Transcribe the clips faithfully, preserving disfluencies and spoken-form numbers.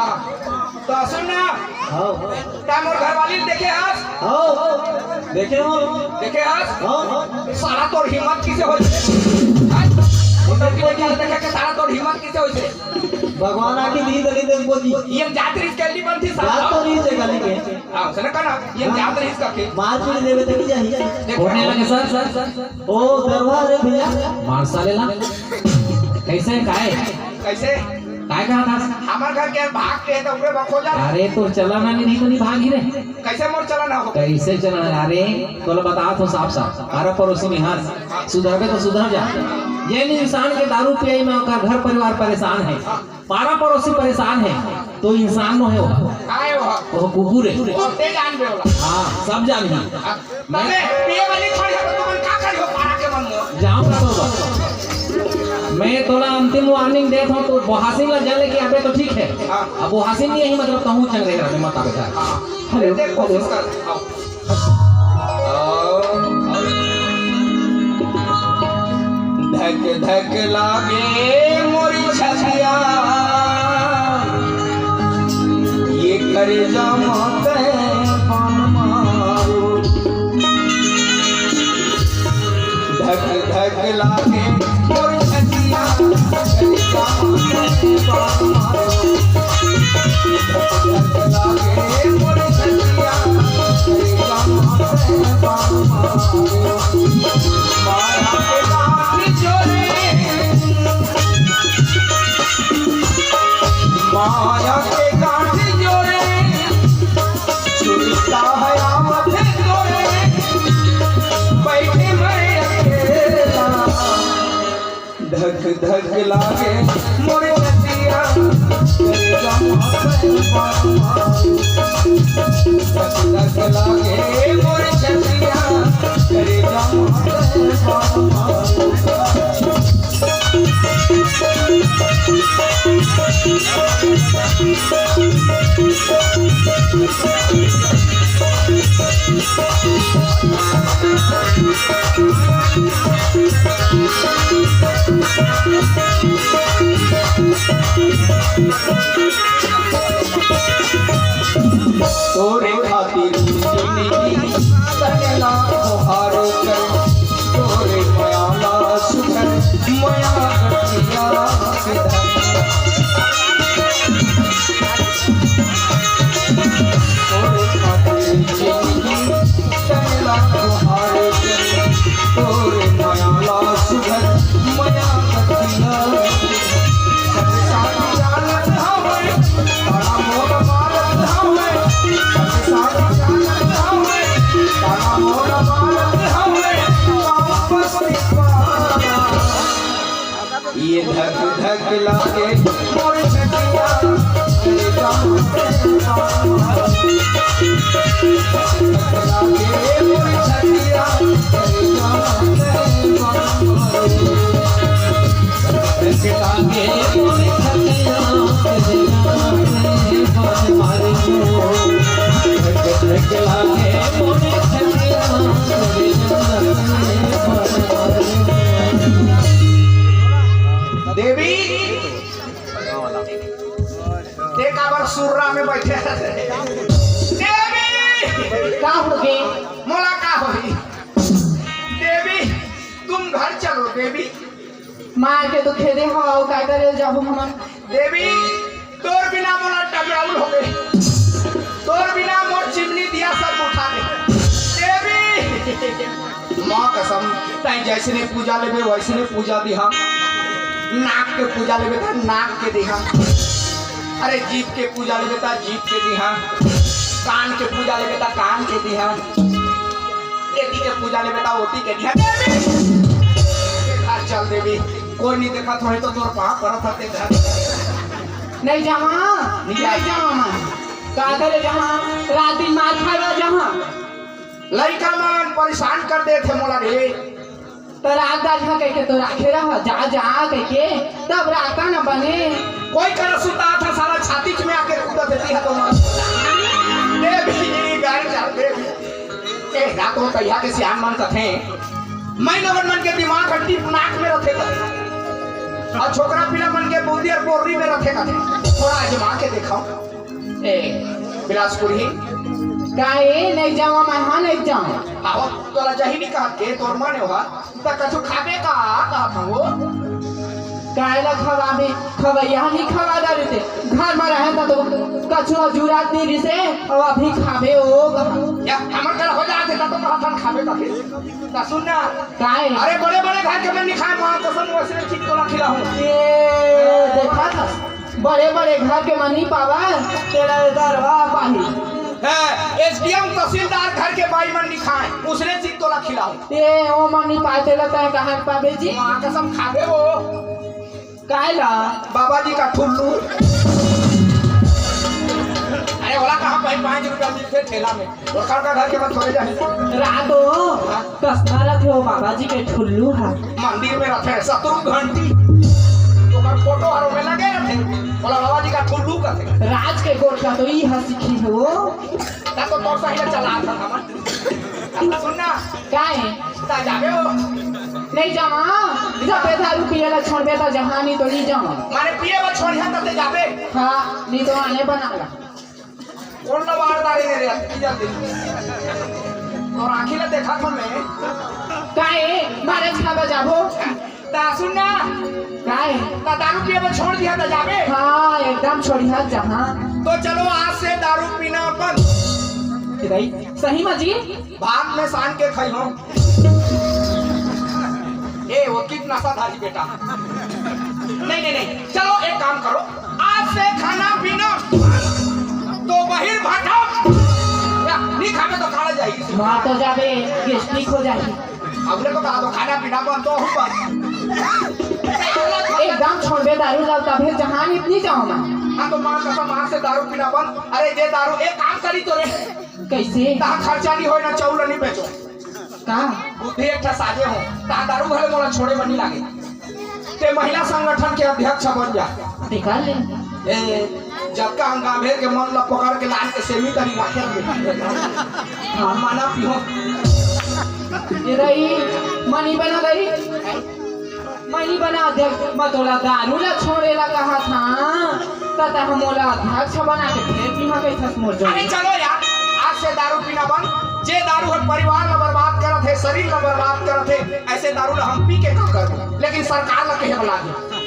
तो सुन ना, हाँ। तैं मोर घरवाली ल देखे हस? हाँ, देखे हों। देखे हस? हाँ। साला तोर हिम्मत कइसे होइस? हाँ? वो लड़की ल देखे के साला तोर हिम्मत कइसे होइस? भगवान आके दी तली देख बोली। ये जात रहिस के नहीं बनती साला। जात तो नहीं से गली के। हाँ, उसने कहा ना, ये हाँ। जात रहिस करके। मार पीट देवे तक जाही। देखे होने हो? लगे सर, सर, सर। ओ, दरबार रे भैया। मार साले ला। कइसे, काय? कइसे? काय कहा था? हमर घर के भाग के तो ओकरे बखो जा। अरे, तोर चलन नहीं, नहीं तो नहीं भागी रे। कइसे मोर चलन हो? कइसे चलन? अरे, तोला बतात हों साफ साफ। पारा पड़ोसी में हंस। सुधरबे तो सुधर जा। जेन इंसान के दारू पियई में ओकर घर परिवार परेशान हे, पारा पड़ोसी परेशान हे, तो इंसान नोहे वो। काय हो? वो कुकुर हे। वो ते जानबे ओला। हाँ, सब जानही। हाँ। तबे पिए वाली छोड़ी हो, तो तुमन का करिहो पारा के मन में? जाऊंगा तो बस। मैं तोला अंतिम warning देत हों, तो बोहासिन ला जल लेके आबे तो ठीक हे। हाँ। अब बोहासिन नहीं आही, मतलब कहूँ चंग रहे, मत आबे। हाँ। हेलो, देख, कोशिश कर। आओ। आओ। धक धक लागे मोर छतिया, ये करेजा माते बान मारो। धक धक लागे मोर छतिया, करेजा माते बान मारो। धक धक लागे मोर छतिया, करेजा माते बान मारो। माया के गांठ जोरे, माया के गांठ जोरे, छूटता है आवत तोरे, बैठे मैं अकेला। धक धक लागे मोर छतिया, करेजा मारे बाबा। धक धक लागे मोर छतिया, करेजा मारे बाबा। तोरे खातिर जिंदगी तन ला हार कर, तोरे मया ला सुधर मया गठिया सुधर। तोरे खातिर जिंदगी तन ला हार कर, तोरे मया ला सुधर मया गठिया। ये धक धक लागे मोर छतिया, ये गाँव से बाहर। धक लागे मोर छतिया, ये गाँव से बाहर। देवी, ते काबर सुर्रा में बैठे हस? देवी! का होगे? मोला का होही? देवी, तुम घर चलो देवी। मार के तो खेदे हव, का करे जाबो हमन? देवी, तोर बिना मोला टकराउल होगे। तोर बिना मोर चिमनी दिया सब बुता दे। देवी, माँ कसम, तैं जइसने पूजा लेबे, वइसने पूजा दिहा। नाक के पूजा लेबे, त नाक के दिहा। अरे, जीभ के पूजा लेबे, त जीभ के दिहा। कान के पूजा लेबे, त कान के दिहा। एती के पूजा लेबे, त ओती के दिहा। देवी, घर चल देवी, कोई नहीं देखत होही तो तोर पाँव परत हते घर। नहीं जामा, नहीं नहीं जामा। जामा। का करे जामा? रात दिन मार खाए ला जामा। लइका मन परेशान कर देथे मोला रे। तो रात दा झा कह के तो राखे रहा, जा, जा कह के, तब राता न बने। कोई कर सुता था साला छाती में आके कूदा देती है तो मार। देवी, घर चल देवी। ए, ना तो तैया के सियान मन कथे। मैं नवन मन के दिमाग हड्डी नाक में रथे कथे। अउ छोकरा पिला मन के बूंदी अउ बोर्री में रथे कथे। थोड़ा आजमा के देखो। ए, बिलासपुरी। का ए, नहीं जावा, मैं हाँ नहीं जावा। आहो, तोला जही नहीं कहत के, तोर मन होगा। त कछु खाबे का, कहत हूँ वो। काहे ला खवाबे? खवैया नहीं खवा डाले थे। घर में रहे त तो कछु जुरात नहीं रिसे, अब अभी खाबे ओ। या, हमर करा हो जात हे, त तो कहत हन खाबे का फिर। त सुन ना। काहे? अरे बड़े-बड़े घर के मन नहीं खाए, माँ कसम वैसे चित तोला खिलाहूँ। ए, देखा था? बड़े-बड़े घर के मन नहीं पावा, तेरा दरवा पाही। है, एसडीएम तहसीलदार घर के बाई मन नहीं खाए, उसने चित तोला खिलाहूँ। ए, ओ मन नहीं पाए, तेला तय कहाँ पाबे जी? माँ कसम खाबे वो। काहे ला? बाबा जी का ठुल्लू। अरे, ओला कहाँ पाई, पाँच रुपया मिलते ठेला में। ओकर का घर के मन थोड़े जाही। रात हो, हाँ। कसना रथे हो बाबा जी के ठुल्लू हा। मंदिर में रथे, शत्रु घंटी। ओकर फोटो हर ओमे लगे रथे। ओला बाबा जी का ठुल्लू कथे। राज के गोठ का तो ई हा सीखी हो। ता तो तोर सही ले चला था हमन। सुन ना। काहे? ता जाबे हो। नहीं जावा। जब दारू पिए ला छोड़बे त जहाँ नहीं तो नहीं जावा। माने पिए बर छोड़िया त ते जाबे। हाँ, नहीं तो आने बना ला। कौन ला बाहर डाले रे? जल्दी। तोर आँखी ला देखा था मैं। काहे? मारे छाबा जाबो। ता सुन ना। काहे? ता दारू पिए बर छोड़ दिया ता जाबे। हाँ, एकदम छोड़िया जहाँ। तो चलो आज से दारू पीना बंद। कि भाई, सही में जी? भात में सान के खाई हूँ। ए, वो कित नशाधारी बेटा। नहीं, नहीं, नहीं। चलो एक काम करो, आज से खाना पीना तो बहिर्भटक। या, नहीं खाबे तो काला जाही। मार तो जाबे, गैस्ट्रिक हो जाही। हमने तो कहा तो खाना पीना बंद तो हूँ बंद। एकदम छोड़बे दारू ला, तभे जहाँ नहीं जावा मैं। हाँ तो माँ कसम आज से दारू पीना बंद। अरे जे दारू, एक काम करी तो रे। कैसे? तहाँ खर्चा नहीं होए ना, चाउर नहीं बेचो। का? बुद्धि एक ठा साजे हो, तहाँ दारू घरे मोला छोड़े बर नहीं लागे। ते महिला संगठन के अध्यक्ष बन जा। निकाल ले। ए, जतका हम गांवेर के मन ला पकड़ के लान के सेमी तरी राखे रहे। हाँ, माना पियो। ये रही, मनी बना रही। मैं नहीं बना अध्यक्ष, मैं तोला दारू ला छोड़े ला कहा था, त तह मोला अध्यक्ष बना के फेर पीहा कहिथस मोर जोड़े। अरे चलो यार, आज से दारू पीना बंद। जे दारू हर परिवार ला बर्बाद करत हे, शरीर ला बर्बाद करत हे, ऐसे दारू ला हम पी के का करबो? लेकिन सरकार ला कहे बला दे।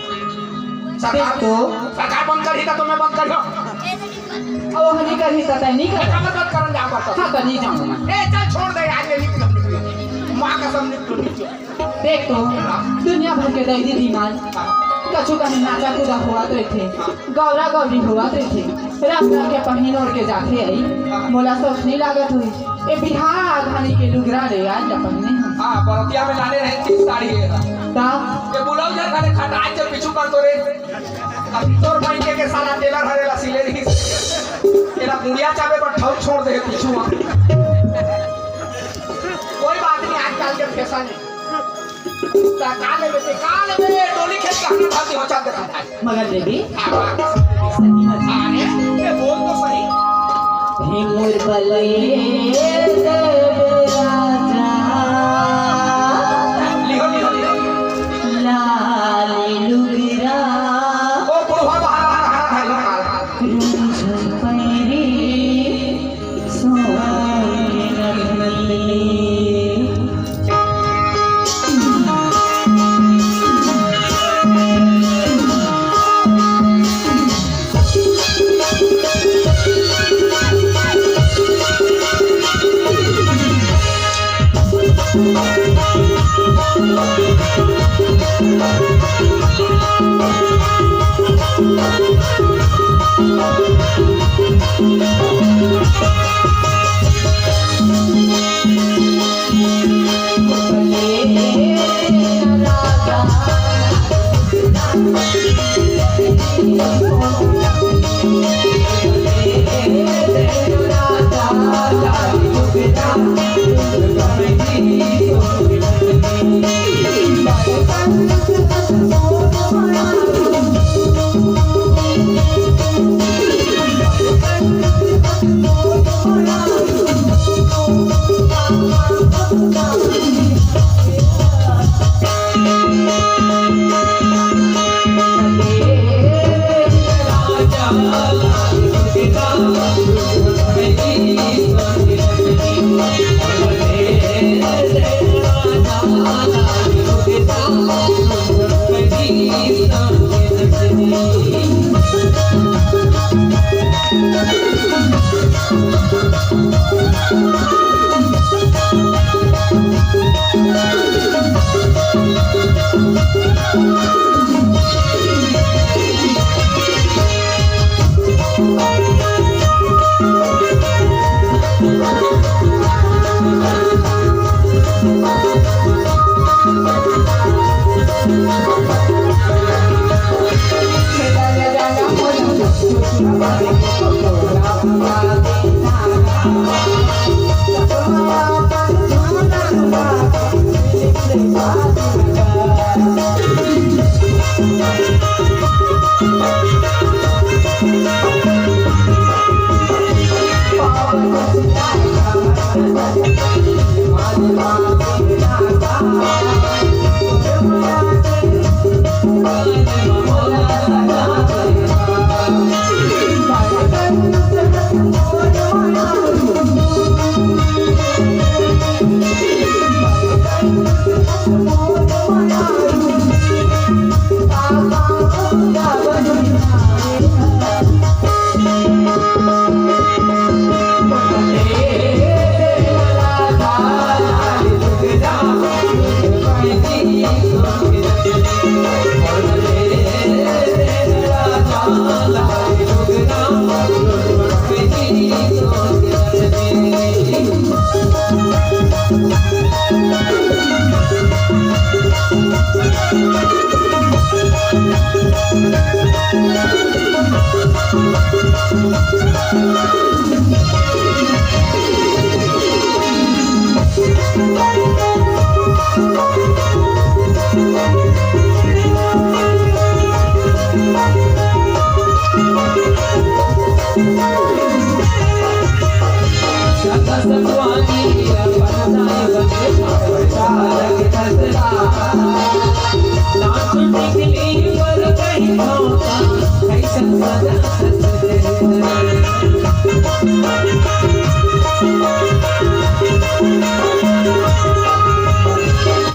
सरकार देख तो। सरकार बंद करही त तो मैं बंद करियो। ओ हनी करही त तै नहीं कर। काबर बंद करन जा पड़ता। हाँ, त नहीं जाऊँ मैं। ए, चल छोड़ दे यार, ये निकल, निकल। माँ कसम निकल, निकल। देख तो, दुनिया भर के दैदी दीवान, कछु कहीं नाचा कूदा होवत रहिथे, गौरा गौरी होवत रहिथे, रंग रंग के पहिन ओढ़ के जाथे आई, मोला सोच नहीं लागत हुई, ए बिहार धानी के लुगरा ले आज ला पहिने हम। हाँ, बरतिया में लाने रहे तीन साड़ी ये। ता? ये बुलाओ जा खाने खटा आज जब पीछू कर तो रे। अब तोर माई के, के साला टेलर हरे ला सिले रही। तेरा बुढ़िया चाबे पर ठौक छोड़ दे पीछू। कोई बात नहीं, आजकल के फैशन है। ता का लेबे ते, का लेबे? डोली खेत का हम भाती हो चाहते हैं। मगर लेबे? हाँ, हाँ। अरे, ये बोल तो सही। हे मोर बलये देव राजा। लिहो, लिहो, लिहो। लाल लुगरा। ओ बुढ़वा बाहर, बाहर, बाहर, बाहर, बाहर। रूझ पैरी सोन रखली।